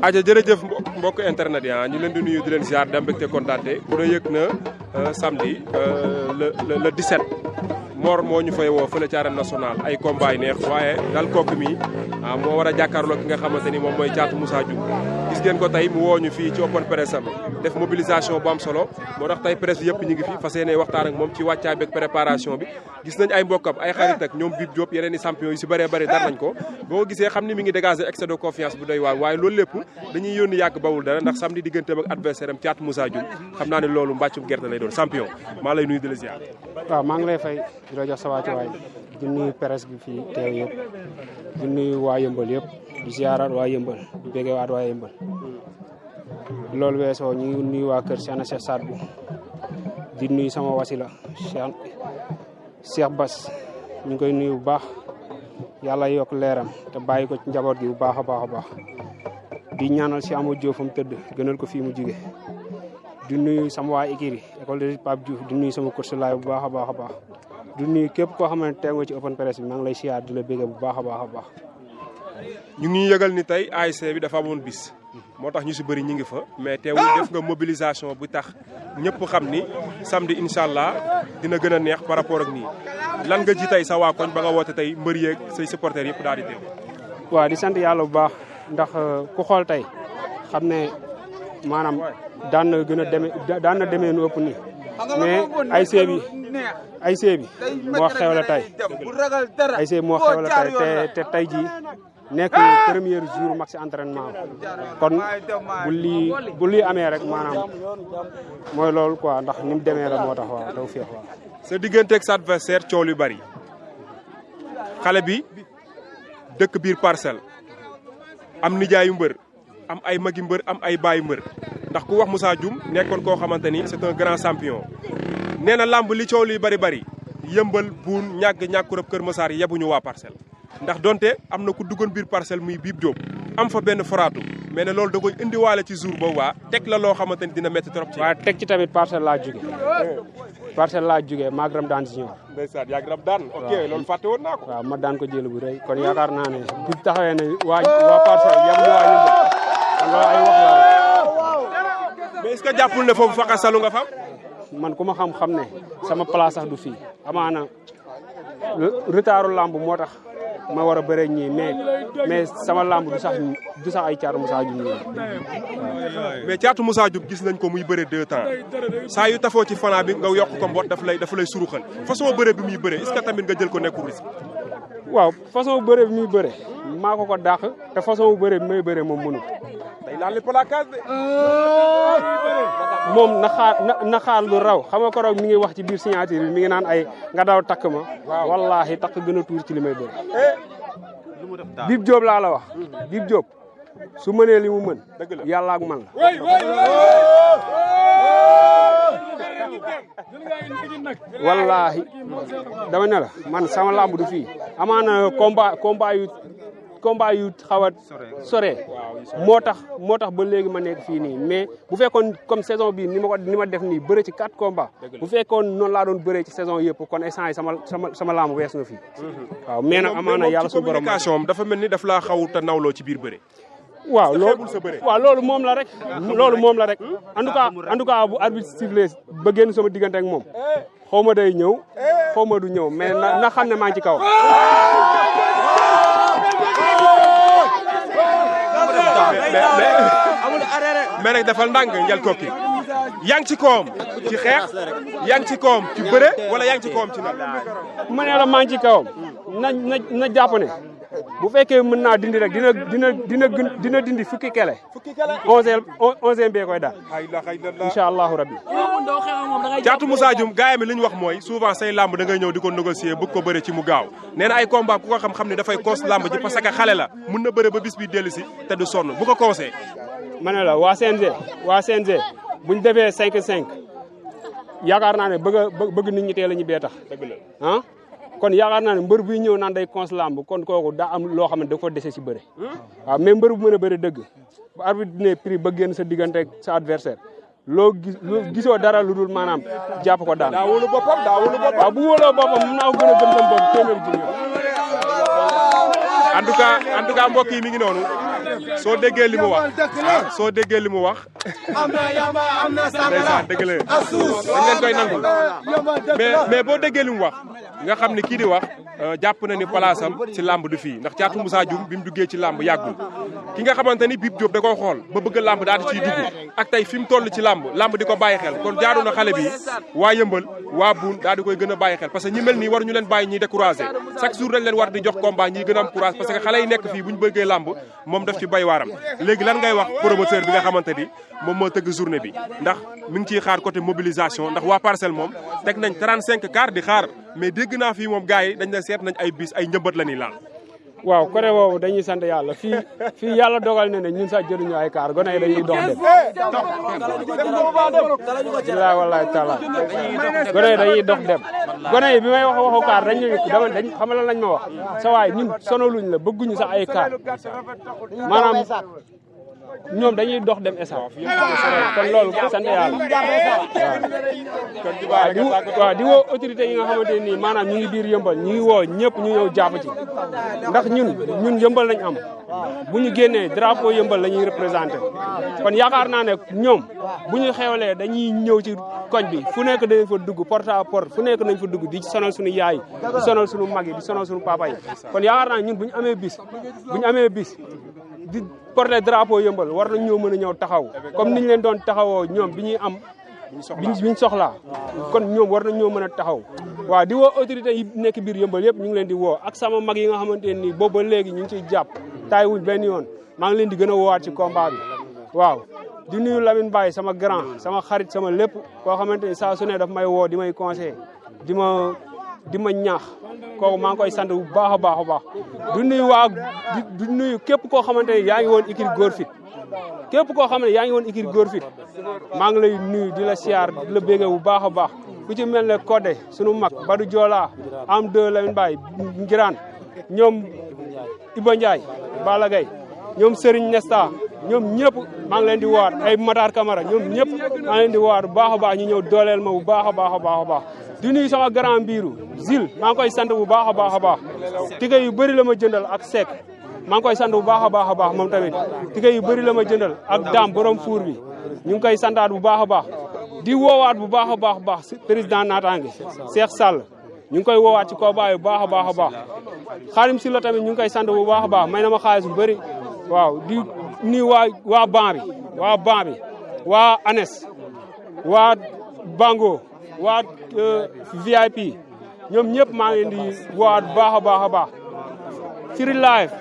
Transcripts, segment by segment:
aja jërëjëf mbokk internet ya ñu leen di nuyu di leen ziar dem mbégte kontaante ku ne yëg na samedi le 17 Mor moo ñu fay woo fële ci arène nationale ay combat yu neex waaye dal kooku mi moo war a jàkkaarloo ki nga xamante ni moom mooy Thiatou Moussa Dioum gis ngeen ko tey mu woo ñu fii ci open press am def mobilisation bu am solo moo tax tey presse yëpp ñu ngi fi fas yéene waxtaan ak moom ci wàccaay beeg préparation bi gis nañ ay mbokkam ay xarit ak ñoom Bib Diop yeneen i champion yu si bëree bëri dar nañ ko boo ko gisee xam ni mi ngi dégager excès de confiance bu doy waar waaye loolu lépp dañuy yónni yàgg bawul dara ndax samedi digganteem ak adversaire am Thiatou Moussa Dioum xam naa ne loolu mbàccum gerte lay doon champion maa lay nuyu di la ziar. waaw maa ngi lay fay di la jox sa wàccuwaay di nuyu presse bi fii teew yëpp di nuyu waa Yëmbal yëpp di ziaraat waa Yëmbal di bégewaat waa Yëmbal loolu weesoo ñu ngi nuyu waa kër Cheikh na Cheikh Saad bu di nuyu sama wasila Cheikh Bass ñu ngi koy nuyu bu baax yàlla yokk leeram te bàyyi ko ci njaboot gi bu baax a baax a baax di ñaanal si Amadou Diop fa mu tëdd gënal ko fii mu jóge di nuyu sama waa Ikiri école de Pape Diouf di nuyu sama course laay bu baax a baax a baax di nuyu képp koo xam ne teew nga ci open press bi maa ngi lay siyaar di la bégge bu baax a baax a baax. ñu ngi yëgal ni tey ASC bi dafa amoon bis moo tax ñu si bëri ñu ngi fa mais teewul def nga mobilisation bu tax ñëpp xam ni samedi incha allah dina gën a neex par rapport ak nii lan nga ji tey sa waa koñ ba nga woote tey mbër yeeg say supporters yëpp daal di teew. waaw di sant yàlla bu baax ndax ku xool tey xam ne maanaam daan na demee nu ëpp nii mais ASC bi moo xewle tey ASC bi moo xewle tey te tey jii nekk premier jour max entraînement kon bu lii amee rek maanaam mooy loolu quoi ndax ni mu demee rek moo tax waaw daw féex waaw. sa digganteeg sa adversaire coow lu bari xale bi dëkk biir Parcelles am nijaayu mbër am ay magi mbër am ay baayu mbër ndax ku wax Moussa Dioum nekkoon koo xamante ni c'est un grand champion nee na làmb li coow li bari Yëmbal Buun ñàkkurab Kër Masaar yebuñu waa Parcelles ndax donte am na ku duggoon biir Parcelles muy Bib Diop am fa benn foraatu mais ne loolu da koy indiwaale ci jour boobu waa teg la loo xamante ni dina métti trop ci. waaw teg ci tamit Parcelles laa jógee maag Ramdaan Junior. ndeysaan yaa ngi Ramdaan. ok loolu fàtte woon naa ko. waaw ma daan ko jël bu rëy kon yaakaar naa ne bu taxawee ne waa Parcelles yebuñu waa Yëmbal loolu ay wax la rek. mais est-ce que jàppul ne foofu faqa salu nga fa. man ku ma xam ne sama place sax du fii amaana retardul lamb moo tax ma war a bëre ñii mais sama lamb du sax ay Thiatou Moussa Dioum mais Thiatou Moussa Dioum gis nañ ko muy bëre 2 temps saa yu tafoo ci fanaa bi nga yokk ko mbot dafa lay suruxal façon bëre bi muy bëre est-ce que tamit nga jël ko nekkul risque. waaw façon bëre bi muy bëre maa ko dàq te façon bëre bi may bëre moom mënu day laal placage de. moom na xaar lu raw xam nga ko raw mi ngi wax ci biir signature bi mi ngi naan ay nga daw takk ma. waaw wallaahi takk gën a tuur ci li may bëri. Bib Diop laa la wax. Bib Diop su mënee li mu mën. dëgg la yàlla ak man la. wallaahi dama ne la man sama lamb du fii amaana combat yu xaw a sore moo tax ba léegi ma nekk fii nii mais bu fekkoon comme saison bi ni ma def nii bëre ci 4 combats bu fekkoon noonu laa doon bëree ci saison yëpp kon instant yi sama lamb wees na fii waaw mais nag amaana yàlla su borom communication dafa mel ni daf laa xaw te nawloo ci biir bëre waaw loolu moom la rek en tout cas bu arbitre sifflé ba génn sama diggante ak moom xaw ma day ñëw xaw ma du ñëw mais na xam ne maa ngi ci kaw mais nag defal ndànk njël kokki yaa ngi ci koom ci xeex yaa ngi ci koom ci bëre wala yaa ngi ci koom ci nag. ma ne la maa ngi ci kawam na jàpp ne bu fekkee mën naa dindi rek dina dindi fukki kele. 11 bee koy daal. incha allahu rabbi. Thiatou Moussa Dioum gaay mi li ñu wax mooy souvent say lamb da ngay ñëw di ko négocier bëgg ko bëre ci mu gaaw nee na ay combat ku ko xam ne dafay koos lamb ji parce que xale la mun na bëre ba bis bi dellu si te du sonn bu ko koosee. ma ne la waa CNG buñ defee 5-5 yaakaar naa ne bëgg nit ñi teel a ñu bee tax. dëgg la ah kon yaakaar naa ne mbër buy ñëw naan day cons lamb kon kooku daa am loo xam ne da ko dese si bëre waaw mais mbër bu mën a bëre dëgg bu arbitre ne prix ba génn sa diggante ak sa adversaire loo gisoo dara lu dul maanaam jàpp ko daan daa wóolu boppam waaw bu wóoloo boppam mën naa ko gën a gëm sam bopp téeméeri junni en tout cas mbokk yi mi ngi noonu soo déggee li mu wax soo déggee li mu wax ndeysaan dëgg la dañ leen koy nangul mais boo déggee li mu wax nga xam ne kii di wax jàpp na ni place am ci làmb du fii ndax Thiatou Moussa Dioum bi mu duggee ci làmb yàggul ki nga xamante ni Bib Diop da koy xool ba bëgg làmb daal di ciy dugg ak tey fi mu toll ci làmb di ko bàyyi xel kon jaadu na xale bi waa Yëmbal waa Boune daal di koy gën a bàyyi xel parce que ñi mel nii waruñu leen bàyyi ñiy découragé chaque jour dañ leen war di jox combat ñiy gën a am courage parce que xale yi nekk fii bu ñu bëggee làmb moom daf ci bay waaram léegi lan ngay wax promoteur bi nga xamante ni moom moo tëgg journée bi ndax mi ngi ciy xaar côté mobilisation ndax waa Parcelles moom teg nañ 35 car di xaar mais dégg naa fii moom gars yi dañ la seet nañ ay bis ay njëmbat la ñuy laal waaw côté boobu dañuy sant yàlla fii yàlla dogal na ne ñun sax jëruñu ay kaar gone yi dañuy dox dem bilaay wallaay taala gone yi dañuy dox dem gone yi bi may wax waxu kaar dañ xamal lañ ma wax sa waay ñun sonaluñ la bëgguñu sax ay kaar maanaam ñoom dañuy dox dem essence kon loolu sant yàlla waaw di woo autorité yi nga xamante nii maanaam ñu ngi biir yëmbal ñu ngi woo ñëpp ñu ñëw jàpp ci ndax ñun yëmbal lañ am bu ñu génnee drapeau yëmbal la ñuy représenté kon yaakaar naa ne ñoom bu ñu xewlee dañuy ñëw ci koñ bi fu nekk dañ fa dugg porte à porte fu nekk nañ fa dugg di sonal suñu yaay di sonal suñu mag yi di sonal suñu papa yi kon yaakaar naa ñun bu ñu amee bis di porter drapeau yëmbal war nañ ñoo mën a ñëw taxaw comme niñ leen doon taxawoo ñoom bi ñuy am biñ soxlaa kon ñoom war nañ ñoo mën a taxaw waaw di woo autorité yi nekk biir yëmbal yëpp ñu ngi leen di woo ak sama mag yi nga xamante ne nii boobu ba léegi ñu ngi ciy jàpp taay wuñ benn yoon maa ngi leen di gën a woowaat ci combat bi waaw di nuyu Lamine Baye sama grand sama xarit sama lépp koo xamante ni saa su ne daf may woo di may conseillé di ma ñaax kooku maa ngi koy sant bu baax a baax a baax du nuyu képp koo xamante ne yaa ngi woon écurie Góor Fit képp koo xam ne yaa ngi woon écurie Góor Fit maa ngi lay nuyu di la siyaar di la béggee bu baax a baax ku ci mel ne Codé sunu mag Badou Diola am 2 Lamine Baye Ngiraan ñoom Iba Ndiaye Balla Gaye ñoom Serigne Nesta ñoom ñëpp maa ngi leen di woowaat ay Matar Camara ñoom ñëpp maa ngi leen di woowaat bu baax a baax ñu ñëw dooleel ma bu baax a baax a baax a baax di nuyu sama grand mbiru Zil maa ngi koy sant bu baax a baax a baax tige yu bëri la ma jëndal ak Seck maa ngi koy sant bu baax a baax a baax moom tamit tige yu bëri la ma jëndal ak Dame borom fuur bi ñu ngi koy santaat bu baax a baax di woowaat bu baax a baax a baax président naataange Cheikh Sall ñu ngi koy woowaat ci combat bu baax a baax a baax Xaalim Sylla tamit ñu ngi koy sant bu baax a baax may na ma xaalis bu bëri waaw di nuyu waa ban bi waa ANES waa Bango waa VIP ñoom ñëpp maa ngi leen di woowaat bu baax a baax a baax Firi Live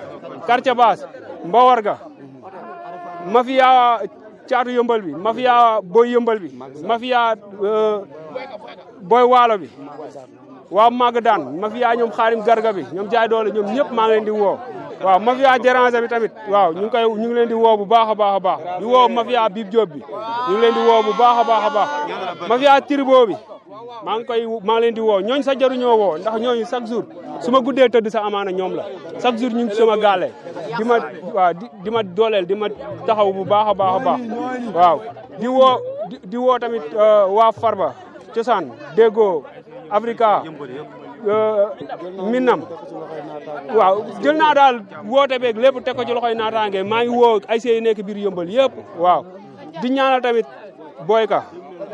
quartier basse Mbawarga mafia caatu yëmbal bi mafia boy yëmbal bi mafia boy waalo bi waa Magadane mafia ñoom xaarim garga bi ñoom jaay doole ñoom ñëpp maa ngi leen di woo waaw mafia déranger bi tamit waaw ñu ngi leen di woo bu baax a baax a baax di woo mafia Bib Diop bi ñu ngi leen di woo bu baax a baax a baax mafia Tribo bi maa ngi leen di woo ñooñ sax jaruñoo woo ndax ñooñu chaque jour su ma guddee tëdd sa amaana ñoom la chaque jour ñu ngi sama gaale di ma dooleel di ma taxaw bu baax a baax a baax waaw di woo tamit waa Farba cosaan déggoo Africa Minam waaw jël naa daal woote beeg lépp teg ko ci loxoy naataange maa ngi woo ay sey nekk biir yëmbal yëpp waaw di ñaanal tamit boyka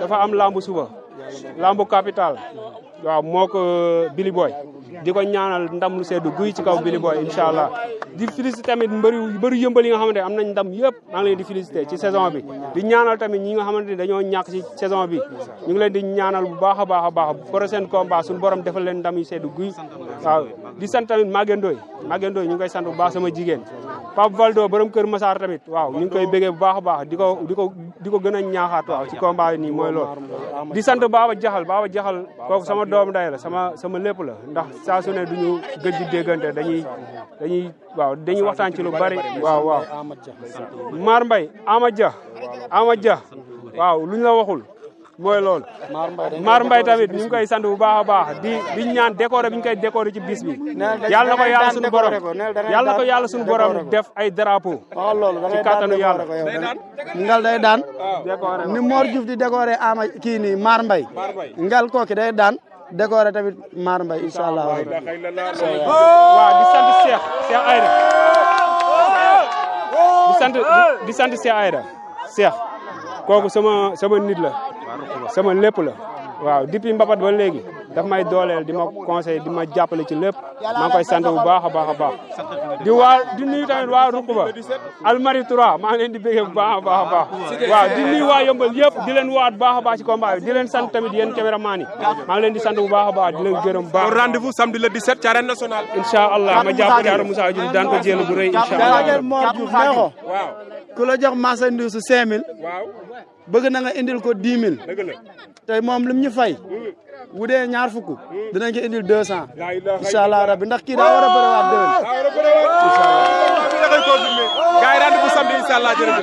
dafa am lambu suba lambu capital waaw moo ko Billy Boy di ko ñaanal ndam lu seddu guy ci kaw Billy Boy incha allah di félicité tamit mbëru yëmbal yi nga xamante ne am nañ ndam yëpp maa ngi leen di félicité ci saison bi di ñaanal tamit ñi nga xamante ne dañoo ñàkk ci saison bi ñu ngi leen di ñaanal bu baax a baax a baax prochain combat suñu borom defal leen ndam yu seddu guy waaw di sant tamit Maguette Ndoye ñu ngi koy sant bu baax sama jigéen Pape Valdo borom Kër Massar tamit waaw ñu ngi koy bégee bu baax a baax di ko gën a ñaaxaat waaw ci combat yi nii mooy loolu di sant Baba Jaxal kooku sama doom day la sama lépp la ndax saa su ne duñu gëj di déggante dañuy waxtaan ci lu bari waaw Mar Mbaye Ama Dia waaw luñ la waxul mooy loolu. Mar Mbaye tamit ñu ngi koy sant bu baax a baax di ñaan décoré bi ñu koy décoré ci bis bi. yàlla na ko yàlla suñu borom yàlla na ko yàlla suñu borom def ay drapeau. ci kattanu yàlla. ngal day daan. ni Mor Diouf di décoré ama kii nii Mar Mbaye. ngal kooki day daan. décoré tamit Mar Mbaye incha allah. waaw di sant Cheikh Aïda. di sant Cheikh Aïda. Cheikh kooku sama nit la. sama lépp la. waaw depuis mbapat ba léegi daf may dooleel di ma conseil di ma jàppale ci lépp maa ngi koy sant bu baax a baax a baax. di nuyu tamit waa Rukuba Almari 3 maa ngi leen di bëggee bu baax a baax a baax. waaw di nuyu waa Yombal yëpp di leen waat baax a baax ci combat bi di leen sant tamit yéen caméraman yi maa ngi leen di sant bu baax a baax di leen gërëm bu baax. rendez-vous samedi le 17 ci arène nationale. incha allah ma jàpp Thiatou Moussa Diouf daan ko jël bu rëy incha allah. Mor Diouf nee ko ku la jox marchandise su 5000. waaw bëgg na nga indil ko 10 000. dëgg la tey moom lim ñu fay. bu dee ñaar fukk. dinañ ko indil 200. incha allah rabbi ndax kii daa war a bëriwaat déwén. incha allah. gars yi rendez-vous samedi incha allah jërëjëf.